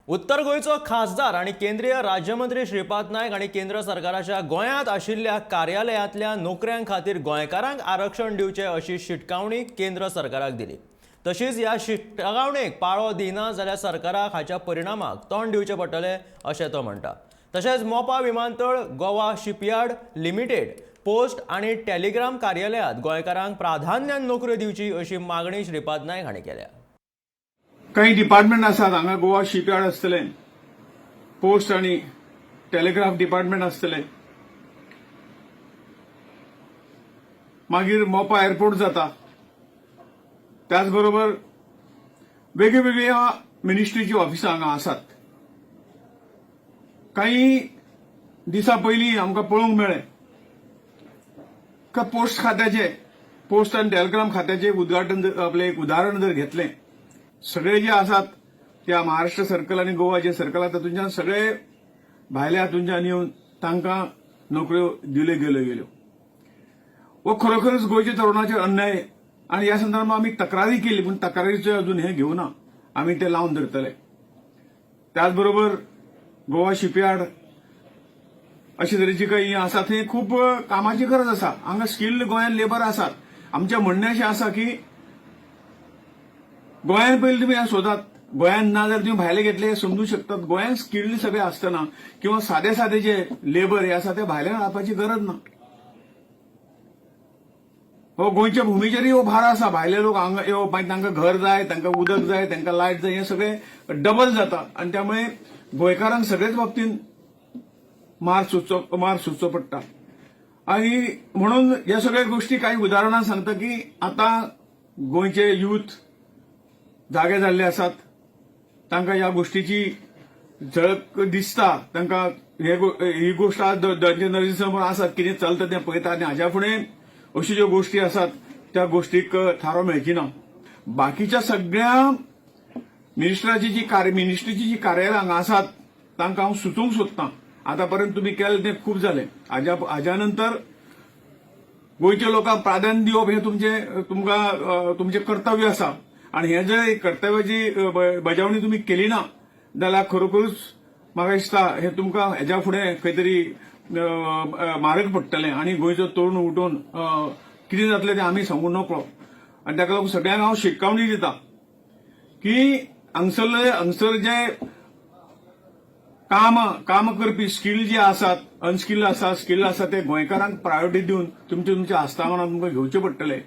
उत्तर गोंयचो खासदार आनी केंद्रीय राज्यमंत्री श्रीपाद नायक हांणी केंद्र सरकाराच्या गोंयांत आशिल्ल्या कार्यालयांतल्या नोकऱ्यां खातीर गोंयकारांक आरक्षण दिवचें अशी शिटकावणी केंद्र सरकाराक दिली. तशीच ह्या शिटकावणेक पाळो दिना जाल्यार सरकाराक हाच्या परिणामाक तोंड दिवचें पडटलें अशें तो म्हणटा. तशेंच मोपा विमानतळ, गोवा शिपयार्ड लिमिटेड, पोस्ट आनी टेलिग्राम कार्यालयांत गोंयकारांक प्राधान्यान नोकऱ्यो दिवची अशी मागणी श्रीपाद नायक हांणी केल्या. काही डिपार्टमेंट आसात हांगा, गोवा शिपयार्ड आसतलें, पोस्ट आणि टेलिग्राफ डिपार्टमेंट आसतलें, मागीर मोपा एअरपोर्ट जाता, त्याच बरोबर वेगवेगळ्या मिनिस्ट्रीची ऑफिसां हांगा आसात. काही दिसां पयलीं आमकां पळोवंक मेळ्ळें का पोस्ट खात्याचे, पोस्ट आनी टेलिग्राम खात्याचे उद्घाटन आपलें एक उदाहरण जर घेतलें, सगळे जे आसात त्या महाराष्ट्र सर्कल आनी गोवा जे सर्कल आसा तातूंतल्यान सगळे भायल्या हातूंच्यान येवन तांकां नोकऱ्यो दिल्यो गेल्यो. हो खरोखरच गोंयच्या तरुणाचेर अन्याय आनी ह्या संदर्भात आमी तक्रारी केली, पूण तक्रारीचो अजून हें घेवना, आमी ते लावन धरतले. त्याच बरोबर गोवा शिपयार्ड अशे तरेची काही आसा, थंय खूब कामाची गरज आसा. हांगा स्किल्ड गोंयांत लेबर आसात. आमचें म्हणणें अशें आसा की गोंयांत पयलीं तुमी हें सोदात. गोंयांत ना जाल्यार तुमी भायले घेतले हे समजू शकतात. गोंयांत स्किल्ड सगळे आसतना किंवा सादे सादे जे लेबर हे आसा ते भायल्यान हाडपाची गरज ना. हो गोंयच्या भुमीचेरय हो भार आसा. भायले लोक हांगा येवप, मागीर तांकां घर जाय, तांकां उदक जाय, तांकां लायट जाय, हें सगळें डबल जाता आनी त्यामुळे गोंयकारांक सगळेच बाबतींत मार सोंसचो पडटा. आनी म्हणून ह्या सगळ्या गोष्टी काही उदाहरणां सांगता की आतां गोंयचे यूथ जागे जाल्ले आसात, तांकां ह्या गोष्टीची झळक दिसता, तांकां ही गोष्ट आज तांच्या नजरे समोर आसात, कितें चलता तें पळयता आनी हाज्या फुडें अश्यो ज्यो गोष्टी आसात त्या गोष्टीक थारो मेळची ना. बाकीच्या सगळ्या मिनिस्टराची जी कार्य मिनिस्ट्रीची जी कार्यालयां हांगा आसात तांकां हांव सुचोवंक सोदतां, आतां पर्यंत तुमी केलें तें खूब जालें. हाज्या नंतर गोंयच्या लोकांक प्राधान्य दिवप हें तुमचें तुमकां तुमचें कर्तव्य आसा आनी हें जर कर्तव्याची बजावणी तुमी केली ना जाल्यार खरोखरूच म्हाका दिसता हें तुमकां हेज्या फुडें खंय तरी म्हारग पडटलें आनी गोंयचो तरुण उठून कितें जातलें तें आमी सांगूं नकळो. आनी ताका लागून सगळ्यांक हांव शिटकावणी दिता की हांगसर जे काम काम करपी स्किल जे आसात, अनस्किल्ड आसा, स्किल्ड आसा, ते गोंयकारांक प्रायोरिटी दिवन तुमचे तुमच्या आस्थापनां तुमकां घेवचे पडटले.